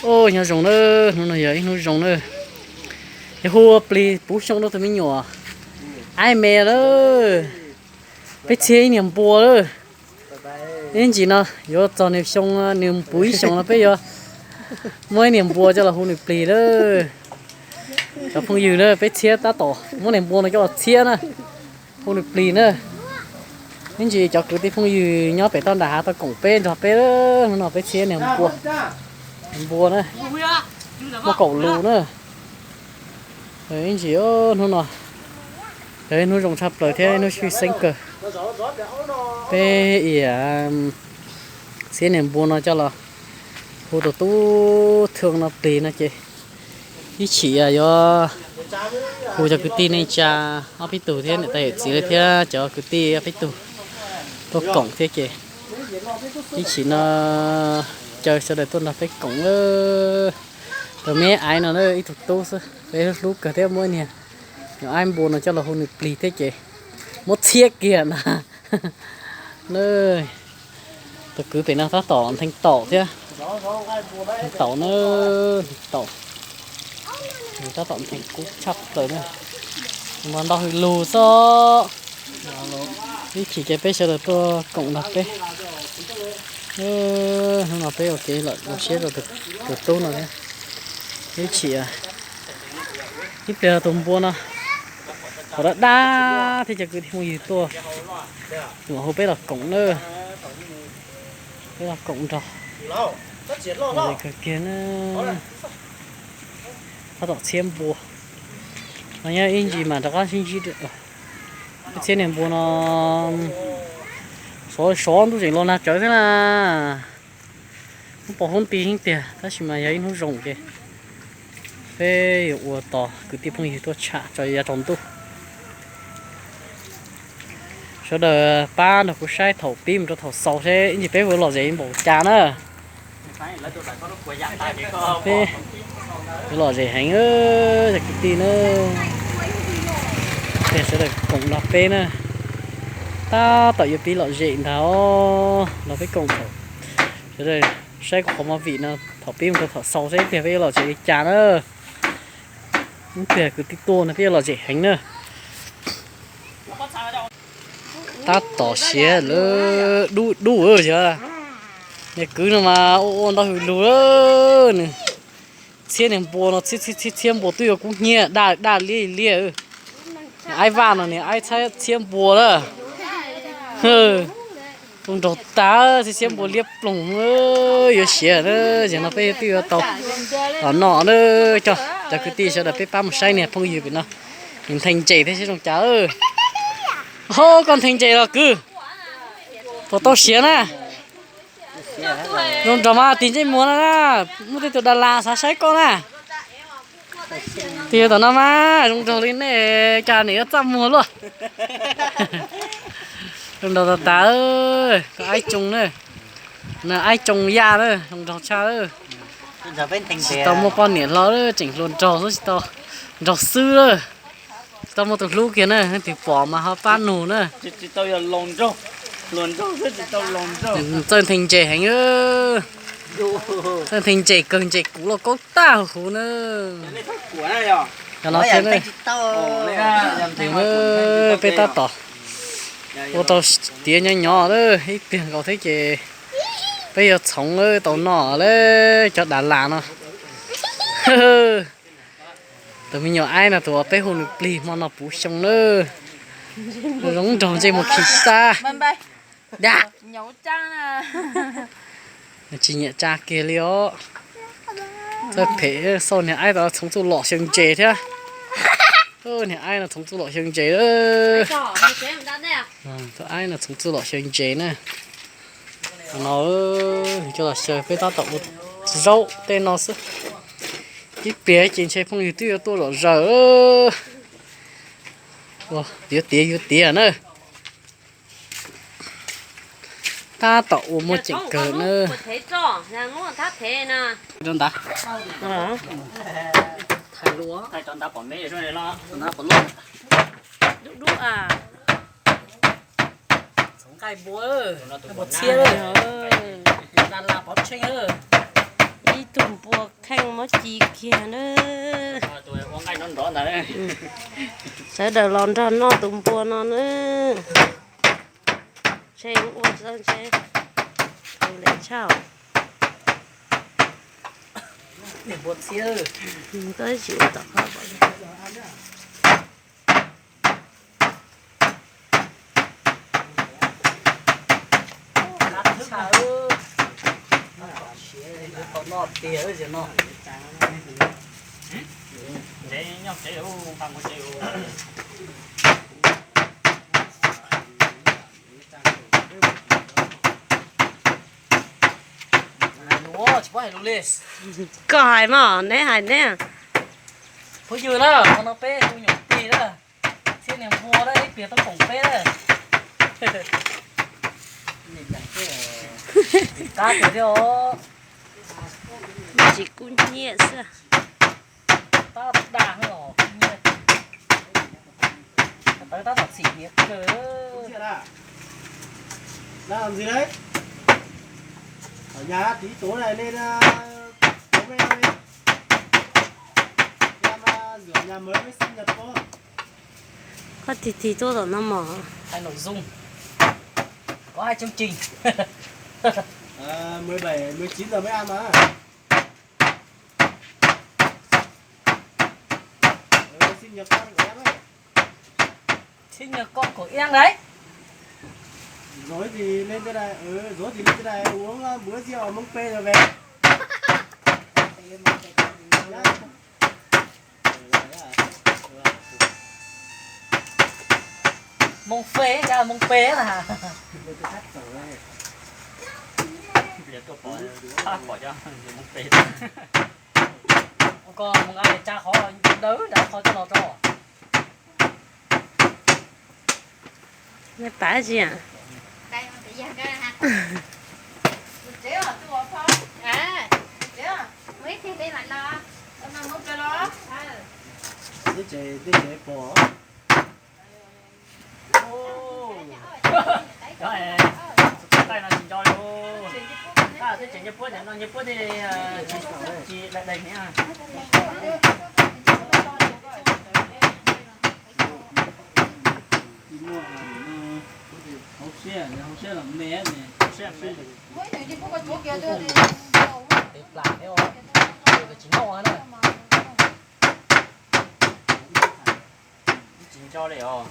Nyob zoo na, hnub no yog ib hnub zoo na. Yog hu plig puv xyoo rau tus me nyuam Aib me lawm. Peb txhiab ib niag npua lawm. Ib ntsis no yuav txog nws xyoo, nws puv ib xyoos no peb yuav muab ib niag npua coj los hu nws plig lawm. Cov phooj ywg na, peb txhiab tab tom muab niag npua no coj los txhiab na, hu nws plig na. Ib ntsis cov kwv tij phooj ywg nyob pem toj nram hav tau koom peb nrog peb, hnub no peb txhiab niag npua, npua na, muaj kaum lus na. Ib ntsis hnub no yog ib hnub zoo tshaj plaws thiab ib hnub xyuj xeeb kawg. Peb iam txhiab niag npua no coj los hu tus tub Thwj no plig no ces ib chim yuav hu cov kwv tij neej tsa ob peb tug thiab niam tais yawm txiv lawv thiab cov kwv tij ob peb tug tuaj koom thiab ces ib chim no caw sawv daws tuaj nrog peb koom. Tus me Aib no ib tug tub xwb peb hlub kawg thiab muab niag nyuam Aib npua no coj los hu nws plig thiab ces muab txhiab kiag ntag. Tus kwv pem no tab tom ntheev taum thiab. Ntheev taum na, ntheev taum. Nws tab tom ntheev kub tshaj plaws na. Mas ntau hws lug xwb. Ib chim ces peb sawv daws tuaj koom nrog peb. Hnub no peb ua kev lom siab rau tus tub no thiab. Ib chim ib pliag tus npua no kom dab dab thiab cov kwv tij phooj ywg tuaj mam hu peb los koom na. Peb los koom nrog. Kawg kiag na. Tab tom txhiab npua no, nyob ib ntsis mam rov qab sib ntsib. Peb txhiab niag npua no sov sov ntuj tseem los nag tsawv thiab na. Muab pom hub nti heev tiag tab sis mas yog ib hnub zoo ces peb yuav ua tos kwv tij phooj ywg tuaj tsham tso yav tsaus ntuj. Sawv daws pab nrog kuv saib thaum pib mus rau thaum xaus seb ib ntsis peb yuav lom zem npaum cas na. Peb yuav lom zem heev, cov kwv tij na. Tias sawv daws koom nrog peb na. Tab tom yuav pib lom zem ntag os, nrog peb koom thaum sawv daws saib kuv qhov movie no thaum pib mus rau thaum xaus seb tias peb yuav lom zem li cas na. Ib pliag kwv tij tuaj no peb yuav lom zem heev na. Tab tom siav lawm, dub dub yog. Niag kwv no mas ua ua ntau hws lug, nws txhiab niag npua no, txhiab txhiab txhiab npua twb yuav kub hnyiab daj daj liab liab. Niag Aib Vaj no niag Aib txhiab npua lawm. Zoo nraug tag, txhiab txhiab npua liab ploog, yuav siav na. Yog no peb twb yuav tau los noj na. Cov kwv tij sawv daws peb pab mus saib niag phooj ywg pem no, nws nthee ntses thiab seb zoo cas. Ho koj nthee ntses los kwv, puas tau siav na? Zoo nraug mas tig ntsej muag no na, muaj tej tus das las xav saib koj na. Tig tom no mas zoo nraug li nej cas nim yuav txaj muag luaj. Zoo nraug tas tas, koj Aib Tsoo na, Aib Tsoo Yaj na, zoo nraug tshaj. Tsis tau muaj poj niam hlo, tseem hluas nraug xwb, tsis tau nraug xwb lawm. Tsis tau muaj tus hlub kiag na, leej twg pom mas ho pab nug na. Txawj nthee ntses heev, txawj nthee ntses kawg, ntses kuv los kaub tag huv huv na. Cov no thiab na. Peb tab tom ua tau tiav nyob nyob ib pliag nkaus thiab ces peb yuav txhoov tau noj lawm cov das las no. Tus me nyuam Aib no tus uas peb hu nws plig hmo no puv xyoo na. Zoo nraug ntsej muag khi xab. Tsis nyiam tsa kiag li os. Txawj phem xauj, niag Aib tau txhoov txuj lom xyaw ntses thiab. Niag Aib no txhoov txuj lom xyaw ntses. Tus Aib no txhoov txuj lom xyaw ntses na. No coj los xyaw, peb tab tom ua zaub tej no xwb. Ib pliag ces ntshe phooj ywg twb yuav tuaj zom zaws. Yuav tiav yuav tiav na. Tab tom ua muaj ceem kawg na. Rau ntawd. Txhoov nqaij npua, nqaij npua txhiab, da las pov tsheej. Ib tug Kheej muab ci kiag na. Sawv daws los nrog noj tus npua no na. Ntshe ua ntshe tau le tshaj. Koj tsis ua tom qab. Koj hais mas, neb hais neb. Phooj ywg na, qhov no peb hu nyuam tig na, thiab niag hmua na ib pliag tuaj koom peb na. Qab tiag thiab os. Tsis kub hnyiab xwb. Tab dag los kub hnyiab. Tawv tab tom txim hnyiab kawg. Đang làm gì đấy? Ở nhà tí tối này lên, ờ, bố mẹ ơi. Em, ờ, rửa nhà mới với sinh nhật cô. Koj tig tig tuaj tom no mog. Hai nội dung. Có hai chương trình. Ờ, mười bảy, mười chín giờ mới ăn mà. Ờ, sinh nhật con của em ấy. Sinh nhật con của em đấy. Rồi thì lên trên này, ừ, rồi thì lên trên này uống, ờ, bữa rượu Mông Pê rồi về. Mông Pê, Mông Pê là. Ua ko mus nqa tsa qhov dawb dawb qhov coj los tso. Neb pab tsi a? Tej no tsis nco li. Tej tseem nyiaj puab, no nyiaj puab tej tsis daim daim ni. Hauv siab, hauv siab los me ne. Tsis noj na. Tsis nco li os.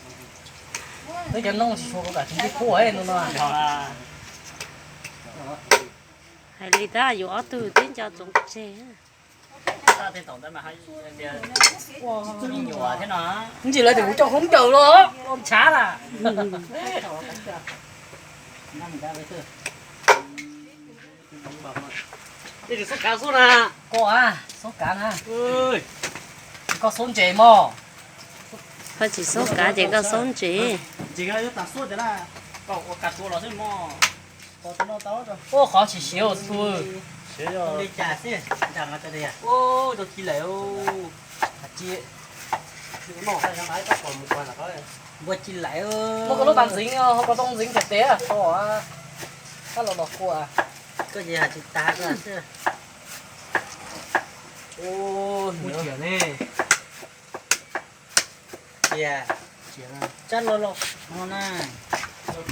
Twb cov nooj tsis tshua kuv kam tsis ntsib puab no no. Hais li tab yus ob tug twb nco txoov tseg. Me nyuam thiab no. Ntsis lawv tias kuv coj khaub ncaws los, los ntshav na. Koj a, xub kav na. Koj xub ntses mog. Koj tsis xub kav ces koj xub ntses. Ua qhov tsis siav tus. Npua ci laim, muaj koj lub pas ntxeev, ho koj tau ntxeev kiag tes, koj los los kua. Koj ces hais tsis tas xwb. Cia, cia, tsab los los no na.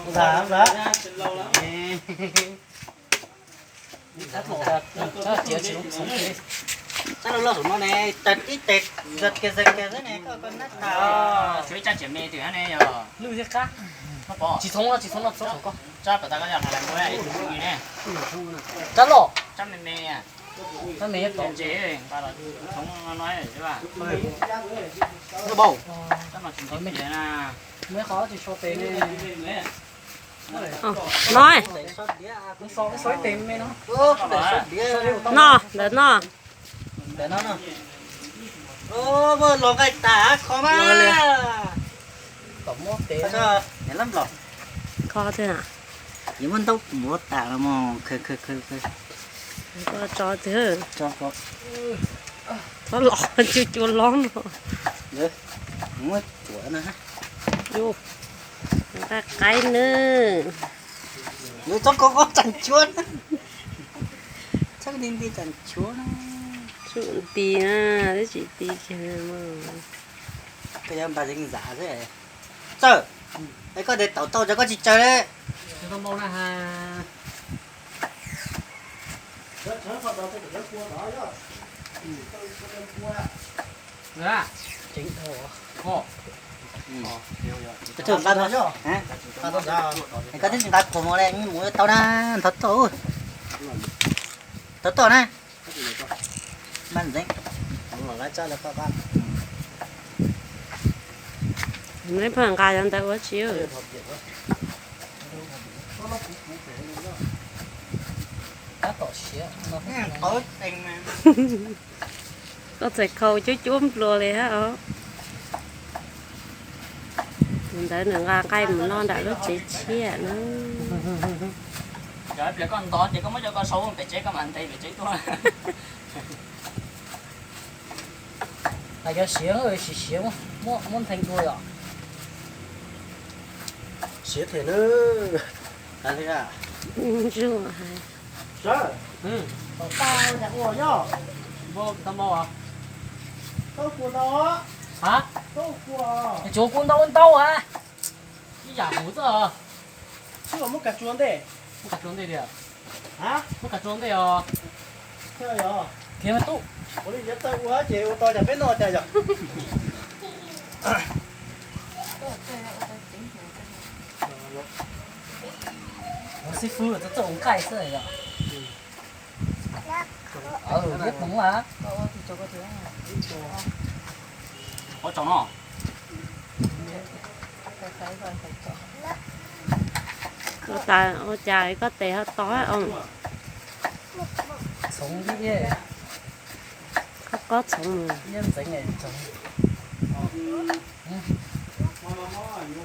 Nqa, nqa. Tsab los los no ne, tawm ib tes, zas kiag zas kiag xwb ne, koj koj nab tas. Tshuav ib tsab tseem me twg ne yog? Lwj thiab qab. Tsis txhoov no, tsis txhoov no, txhoov saum koj. Tsab pam tas koj yog hais lawm npua ne. Tsab loj. Tsab me me. Tsab me tov ntses, nqa los txhoov no no. Tsab no tsis nqi pem na. Muaj qhov tsis so tes ne. No, no, ntawm no. Los nqaij tas kho mas. Kho twg? Yus muaj ntaub muav tas los mas. Kho tso twg? Tso, tso. Txhob los, cua cua lob no. Muab cuam na. Qaib qaib nawb. Txhob kho kho tsam cuab na. Txhob nti nti tsam cuab na. Tsum nti na, twb tsis ti kiag. Koj yuav npaj zeej zam xwb. Txawj, es koj tias taum tau ces koj tsis tsaws li. Koj twb tsis nqa khuam mus li, mus tau na, ntov toj, ntov toj na. Npaj ntxeev. Neb pheej nqa cov ntawd ua tsi? Koj txawm khau cuab cuab nplua li hab os. Tus ntawd nws nqa nqaij mus noj nram lub tsev tshiab na. Cov pliag koj ntov ces koj muab cov ko sau pem tsev, koj mam ntes pem tsev tuaj. Hais cov siav, siav, siav muab, muab ntheev dua yom. Siav them na. Zuj hais. Tom tau cas ua yog. Tau kua ntau. Hab? Tau kua. Tsuav kua ntau ntau a. Ib yam huv xwb. Tsis muab kav tsua ntej. Muab kav tsua ntej tiag. Hab? Muab kav tsua ntej os. Kiag mas tub. Ua li yuav tau ua ces ua tau cas peb noj cas yom. Ua xib fwb txawj ua nqaij xwb yom. Liab hmoov a. Ua tsaug no. Ua cas koj tes ho to os. Txhoov ib, koj qob txhoov.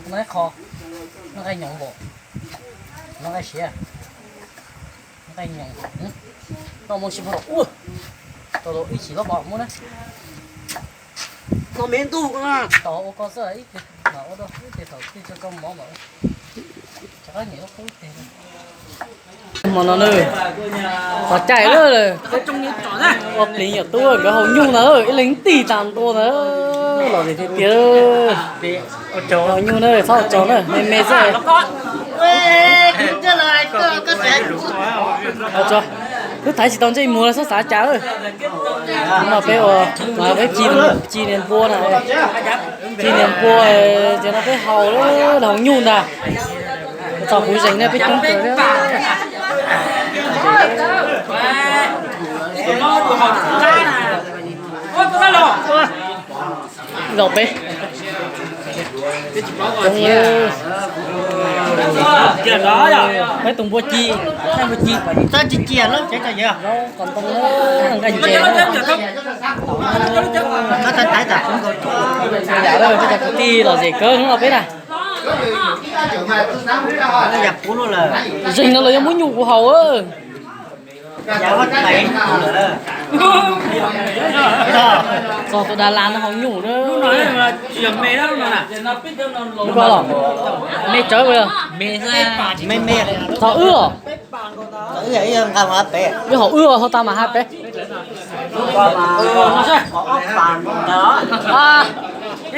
Nqa qho, nqa nyoos npaum, nqa siav, nqa nyoos. Noj mus tsis muaj ua, tau ib chim loj pom muab na. Noj me ntuj na. Tos ua ko xwb ib pliag, ua ib pliag thaum twg tso koj mov mas. Hmo no na, qhov caij lawm, peb ua plis nyuam tub nkawd haus nyuj na, ib leeg tib tag ntua na, los tiag tiag. Haus nyuj na, txhob haus tsaug na, me me xwb. Twb thaiv tsis tau ntsej muag txhob xav cas. No peb ua, peb ci niag npua na, ci niag npua, ces no peb haus, haus nyuj ntag. Txog kuv zeeg ne peb coob kawg thiab. Zaum peb, peb tus npua ci, npua ci, txawj ci ci lawm ces tau yog qos ntoo nqaij ntses. Yam lawm peb cov kwv tij lom zem kawg no peb na. Zeeg no los yuav muab nyuj kuv haus. Txog tus Dalas no haus nyuj na. Koj los, me tsawv, txog wb os. Wb haus wb os, haus tag mas hais peb.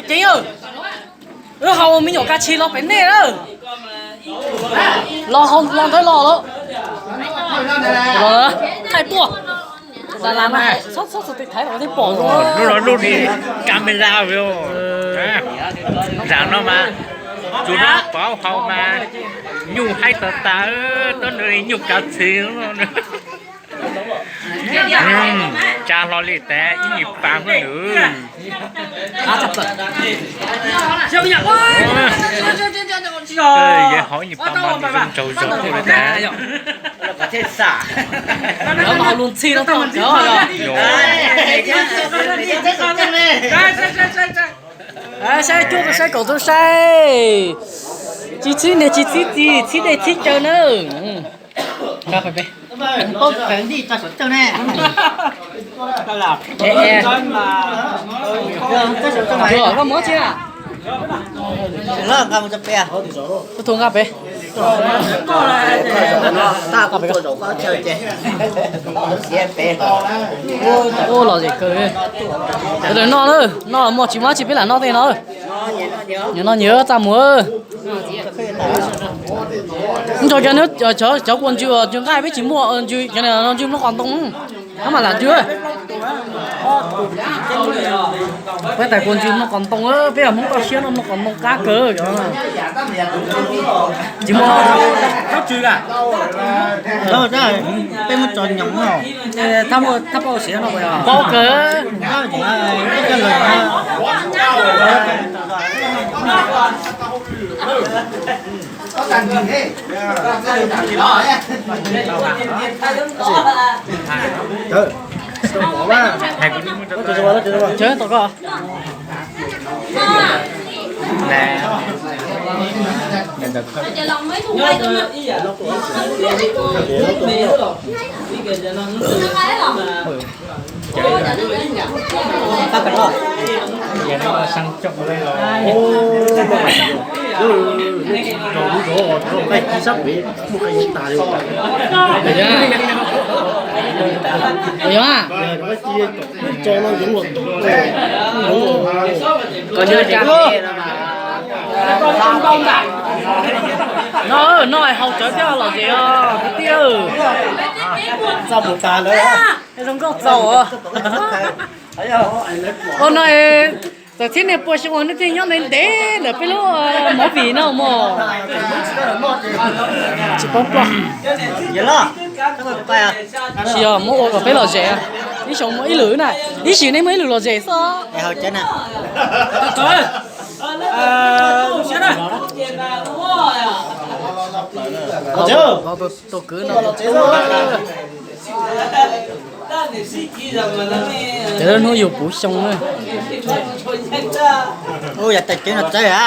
Ceev, wb haus me nyuam kas tshis los pem nej lawm. Los, los ntawd los lawm. Los thaij tuaj. Dalas no txhob txhob txhob tiv thaiv los thiaj pom. Lub no lub camera. Zaum no mas tsuas pov haus mas nyuj haib tas tas, tuab nws nyuj kav txhis. Tsa hlo li tas ib nyuag pas xwb nws. Yog haus ib nyuag pas mas nws zoo nraug zog tuaj li tas. Saib cuab rau saib kaum rau saib. Tsis txhib niag tsis txhib txiv, txhib dej txhib cawv na. Koj muab tsi na. Koj tuaj nqa pem. Ua los zem kawg. Sawv daws noj na, noj muaj tsis muaj tsis peb lam noj tej no. Nyias noj nyias, txaj muag. Nrog cov, cov kua ntsw, ntsw nqaij peb tsis muaj, ntsw cov no ntsw nplooj qos ntoo. Ab mas lam ntsw. Peb tais kua ntsw nplooj qos ntoo, peb yog Hmoob toj siab noj nplooj qos ntoo qab kawg. Tsis muaj. Peb muab tso nyoos no. Thab pab ua siav no, paub kawg. Cawv tom ko. Ua yog a. No, no haus cawv thiab lom zem os kwv tij. Txaus mus tas lawm. Zoo nkauj txaus. Ua no txawm thiab niag pua xyoo nej thiaj nyob ntev ntev ntawm peb lub movie no mog. Tsis paub ploj. Tsis yog muab ua kom peb lom zem, ib xyoo muaj ib lwm na, ib xyoo nej muaj ib lwm lom zem xwb. Tus kwv no, cov hnub yug puv xyoo na. Ua yog tais cawv no txawv a.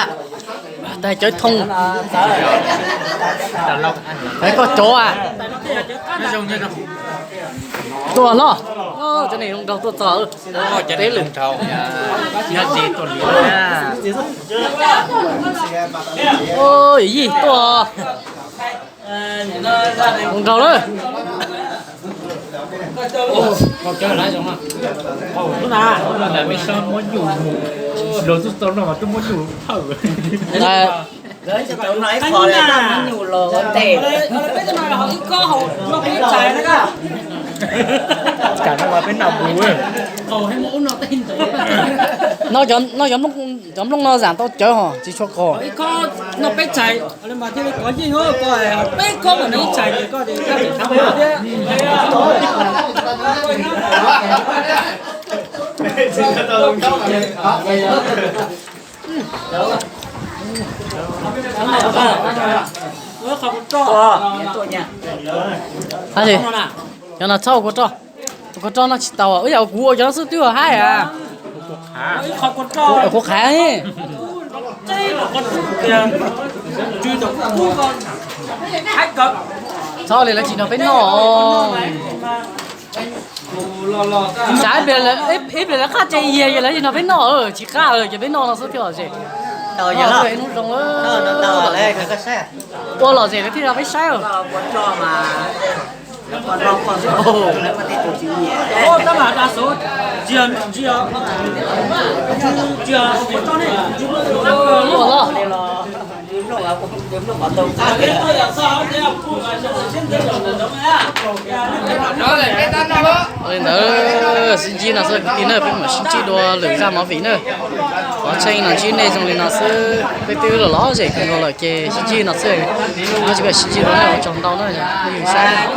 Tais cawv thoo. Tais koj cov a. Tuaj hlo. Cov neeg zoo nraug tuaj txog. Teb lwm. Yij tuaj. Zoo nraug lawm. Noj cov nplooj no zam tau cawv hos tsis tshua qos. Cov no txhob ua kua roj, ua kua roj noj tsis tau, ib yam kuv ua cov no xwb twb haib a. Kuv qhav. Txhob li lawv tsis nrog peb noj. Xav ib pliag lawv qab tse yiag ces lawv tsis nrog peb noj, tsis qab ces peb noj no xwb thiaj lom zem. Hnub zoo, ua lom zem lawv thiaj nrog peb saib. Ua los. Li ntawd sib ntsib no xwb kwv tij na, peb mam sib ntsib dua lwm zaj movie na. Qhov tseeb no ntsib nej zoo li no xwb, peb twb los lom zem kawg nkaus lawm ces sib ntsib no xwb. Nyob tsis peb sib ntsib dua na, ua tsaug ntau na, peb yug saib.